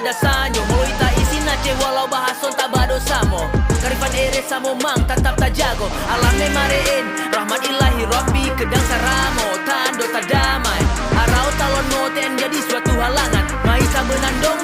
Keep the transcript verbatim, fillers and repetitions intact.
Dasanyo, mulo ita isin Aceh, walau bahaso tak badosamo. Karifan ere samo mang tatap tajago. Alam memang re'en, rahmat ilahi Rabbi, kedang saramo, tando tadamai. Arau talon moten jadi suatu halangan.